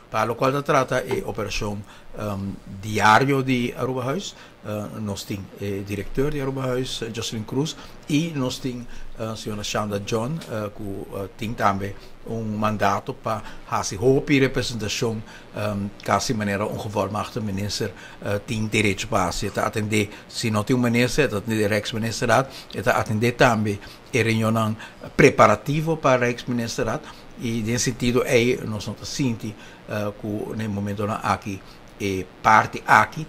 Pa loke ta trata e operacion diario di Aruba Huis, nos tin e director di Aruba Huis, Jocelyn Cruz, y nos tin señora Shanda John, cu tin tambe un mandato pa haci hopi representacion, casi manera un gevolmachtigde minister tin derecho pa haci. Ta atende, si no tin un minister, ta atende Rijksministerraad, ta atende tambe e reunion preparativo pa Rijksministerraad, y den sentido ey nos no ta sinti cu na momento aki e parti aki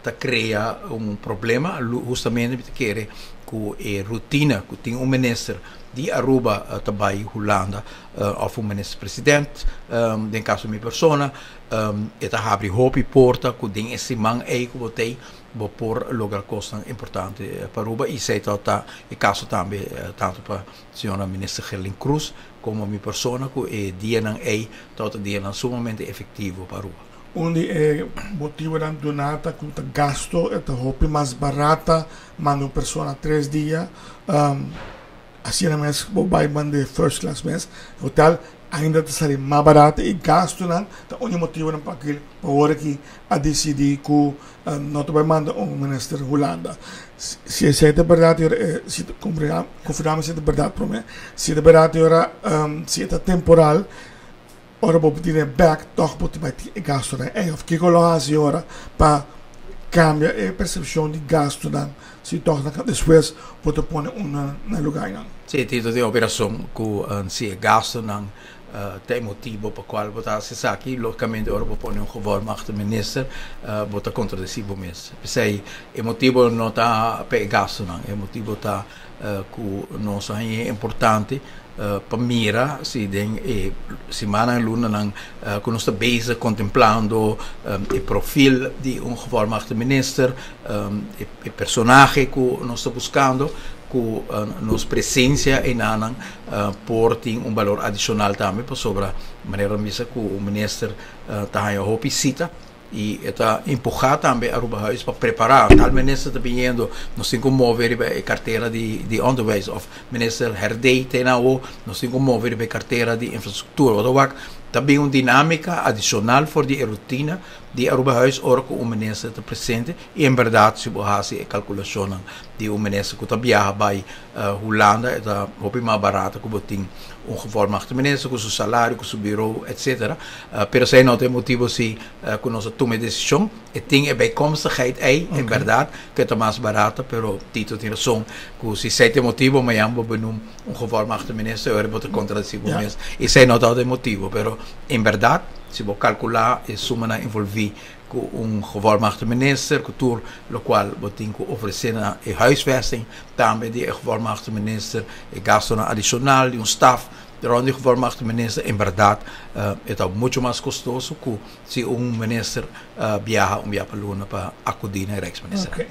ta crea un problema, justamente pasobra cu e rutina cu tin un minister di Aruba ta bay Hulanda of un minister president, den caso mi persona, e ta habri hopi porta cu den e siman ey cu bo tey bo por logra cos importante pa Aruba, y esey ta e caso tambe tanto pa señora minister Gerlien Croes como mi persona, cu e dianan ey ta dianan sumamente efectivo pa Aruba. Un di e motibonan duna ta cu ta gasto ta hopi mas barata manda un persona 3 dia, asina mes bo bay manda first class mes hotel ainda ta sali mas barata y gastonan ta un motibonan pa cu pa awor aki a dicidi cu no ta bay manda un minister Hulanda. Si esey ta berdad, si confirma si ta berdad prome, si ta berdad ora si ta temporal, ora bo tin back toch bo bay tin e gastonan ey, of kico lo haci ora pa cambia e percepcion di gastonan si toch despues bo ta pone un na lugarnan? Si, tin di operacion cu si e gastonan tin motibo pa cual bo ta haci esaki, logicamente ora bo pone un gevolmachtigde minister, bo ta contradeci bo mes. Pesey e motibo no ta pa e gastonan, e motibo ta cu nos ta importante pa mira si den e siman, lunanan cu nos ta bezig contemplando e perfil di un gevolmachtigde minister, e personahe cu nos ta buscando, cu nos presencia eynan por tin un balor adicional tambe, pasobra manera misa cu o minister ta hopi cita y ta empuha tambe Aruba Huis pa prepara. Tal minister ta biniendo, nos tin cu move e cartera di onderwijs, of minister Herdé tin awo, nos tin cu move e cartera di infrastructura. Ota tambe un dinamica adicional for di rutina di Aruba Huis ora cu un minister ta presente, y en berdad, si bo haci e calculacion di un minister cu ta biaha bay Hulanda, ta hopi mas barata cu bo tin un gevolmachtigde minister cu su salario, cu su bureau, etc. Pero esey no tin motibo si cu nos a tuma decision. E tin e bijkomstigheid ey, en berdad, cu ta mas barata, pero Tito tin rason, cu si esey tin motibo, mañan bo benoem un gevolmachtigde minister, ora bo ta contradeci bo mes. Esey no ta e motibo, pero en berdad, si bo calcula e sumanan envolvi cu un gevolmachtigde minister, cu tur locual bo tin cu ofrece na e huisvesting, tambe di e gevolmachtigde minister, e gasto adicional di un staff rond di gevolmachtigde minister, en berdad, ta mucho mas costoso cu si un minister biaha un biaha pa luna pa acudi na Rijksminister. Okay.